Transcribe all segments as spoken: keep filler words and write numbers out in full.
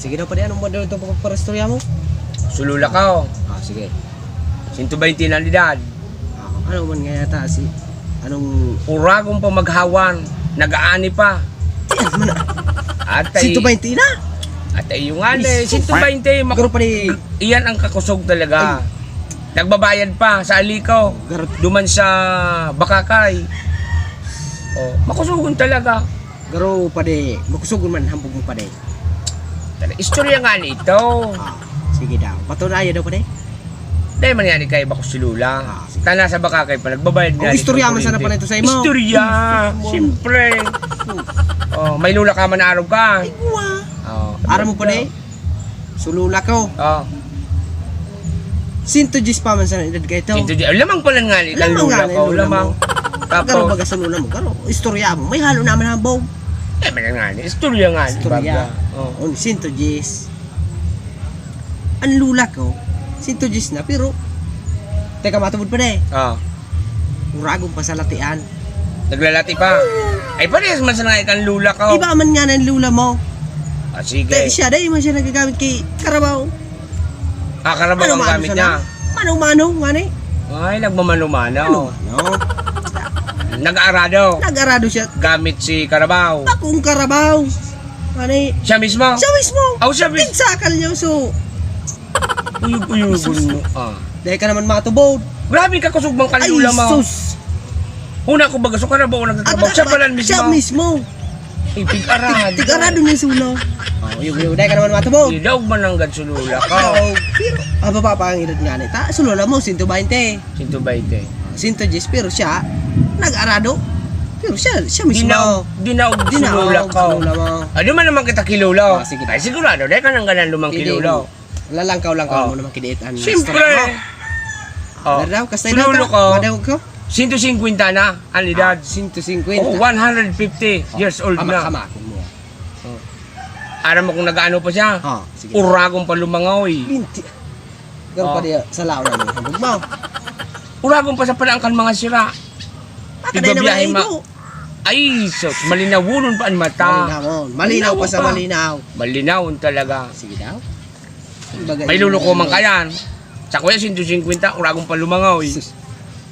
Sige daw, padi, anong modelo itong pagparistorya mo? Sulula ka, oh. Ah, sige. Sinto baynte na ang edad. Ah, ano man nga yata si, anong Uragon pa maghawan, nag-aani pa. Ano man na? At ay, Sinto baynte na? At ay, yung nga, Is- eh, sinto baynte, mak- Garo pa di. Iyan ang kakusog talaga. Ay. Nagbabayad pa sa Alico. Garo. Duman sa Bakakay. Oh, makusugon talaga. Garo, padi, makusugon man, hambog mo, padi. Tala, istorya nga ni ito. Ah, sige daw. Patunayan daw, padi. Dahil man yan, ikay bako si Lola. Ah, sige. Tana sa Bakakay pa, nagbabayad Ang nga istorya ni man sana Kurente. Pala ito sa imo. Istorya, Istorya mo. Siyempre. Hmm. Oh, may Lola ka man, arog ka. Ay, guwa. Oh. Aram mo, padi? Sulula ko. Oh. Sinto dyes pa man sa edad ka ito. Sinto dyes. Lamang pala nga ni Lamang Lola nga ni ko, Lola lamang. Mo. Tapos? Garo baga sa Lola mo, garo. Istorya mo. May halo naman hambog. Eh, may nga ni. Istorya nga ni, Istorya. Baga. Oh. Oh, sinto dyes. Ang Lola ko, sinto dyes na, pero, teka, matubod pa na eh. Ah. Uragon pa sa latian. Naglalati pa? Ay, parehas man sana kan Lola ko. Iba man nga ng Lola mo. Ah, sige. Te, siya, dahil man siya nagagamit kay Carabao. Ah, Carabao ang Mano-mano gamit sana? Niya. Mano-mano, nga ni? Ay, nagmamano-mano. Mano-mano. Nag-aarado. Nag-aarado siya. Gamit si Carabao. Bakong Carabao. Nga ni? Siya mismo? Siya mismo. Oh, siya mismo. Pinsakal niya, so. Uyog-uyogon mo, ah. Dahil ka naman matubod. Grabe ka kusog mang Ay, kanlula mo. Sus. Una ko baga, so Carabao nagtatrabaho. Siya pala mismo. Siya mismo. Tig-arado. Tig-arado niya sulo. Oh, uyog-uyog. Dahil ka naman matubod. Idaog man ang gad sulula ka. Oo. Pero, ah, baba pa ang edad nga ni. Ta, sulula mo, sinto baynte. Sinto baynte. Sinto dyes, pero siya, nag-arado. Pero siya, siya mismo. Dinaog, dinaog, Dinaog, sulula ka. Sulula mo. Ah, di man naman kita kilolo. Ah, sige. Ay, sigurado, dahil ka nang ganan lumang Hindi. Kilolo. Lalangkaw-langkaw Oh. Mo naman kiniit ang Siyempre. Istorya mo. Oh. Ano daw? Kasta Sulolo daw ka? Ko. Madawag ko? Sinto singkwenta na, ang edad. Ah, sinto singkwenta. Oh, one hundred fifty Oh, years old na. Hamak-hamakin mo. Oh. Aram mo kung nag-aano pa siya? Oh, sige. Uragon pa lumangaw eh. Binti. Garo pa Oh. Diya, sa laon na yung hambog mo. Uragon pa sa pala ang kan mga sira. Baka Tigbabiyahe na naman ma- igo. Ay, sus, malinawunon pa ang mata. Malinawon. Malinaw pa sa Malinaw pa. Malinaw. Malinawon talaga. Sige daw. Baga May yun. Luluko man kayan. Sa kuya, sinto singkwenta, uragon pa lumangaw eh. Sus.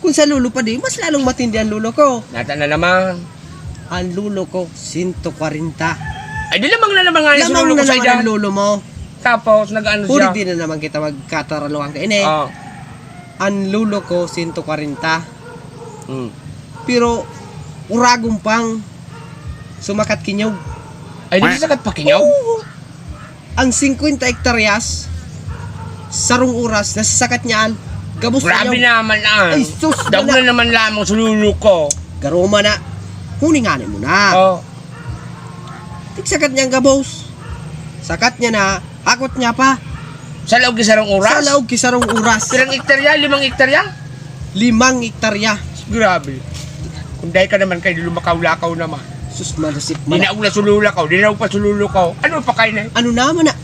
Kung sa lolo pa di, mas lalong matindi ang lolo ko. Nata na naman. Ang lolo ko, sinto kwarenta. Ay, di lamang na naman nga yung Lamang lolo na ko sa naman edad. Ang lolo mo. Tapos, nag-ano Puri siya? Di na naman kita magkataraluhan ka ini. Ah. Ang lolo ko, sinto kwarenta. Hmm. Pero, uragon pang sumakat kinyog. Ay, di sakat pa kinyog? Oo. Ang singkwenta hektaryas, sarong oras, nasasakat niya an gabos Grabe niya. Naman ah. Ay, sus, Daog wala. Na naman lamang sa lolo ko. Garoma na. Huni nga ni mo na. Oh. Tigsakat niya ang gabos. Sakat niya na, hakot niya pa. Sa laog ki sarong oras? Sa laog ki sarong oras. Pirang hektarya? Limang hektarya? Limang hektarya. Grabe. Kung dahil ka naman kayo, lumakaw-lakaw naman. Sus, manasip man. Dinaog na sulula ka, dinaog pa sulula ka. Ano pa kayo na? Ano naman na?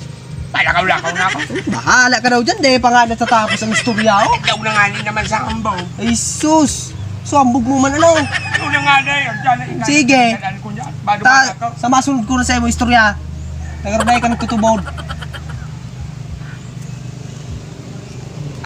Palakaw-lakaw na ako. Bahala ka daw dyan, dahil pa nga natatapos ang istorya, oh. Ikaw na nga ni naman sa ambaw. Ay, sus. So, ambog mo man, ano? Ikaw na nga na, yan. Dyan na, ikaw. Sige. Yan, ano ko niya? Bado Ta-, ka na to. Sa masunod ko na sa'yo mo istorya. Nagaruday ka nagtutubod.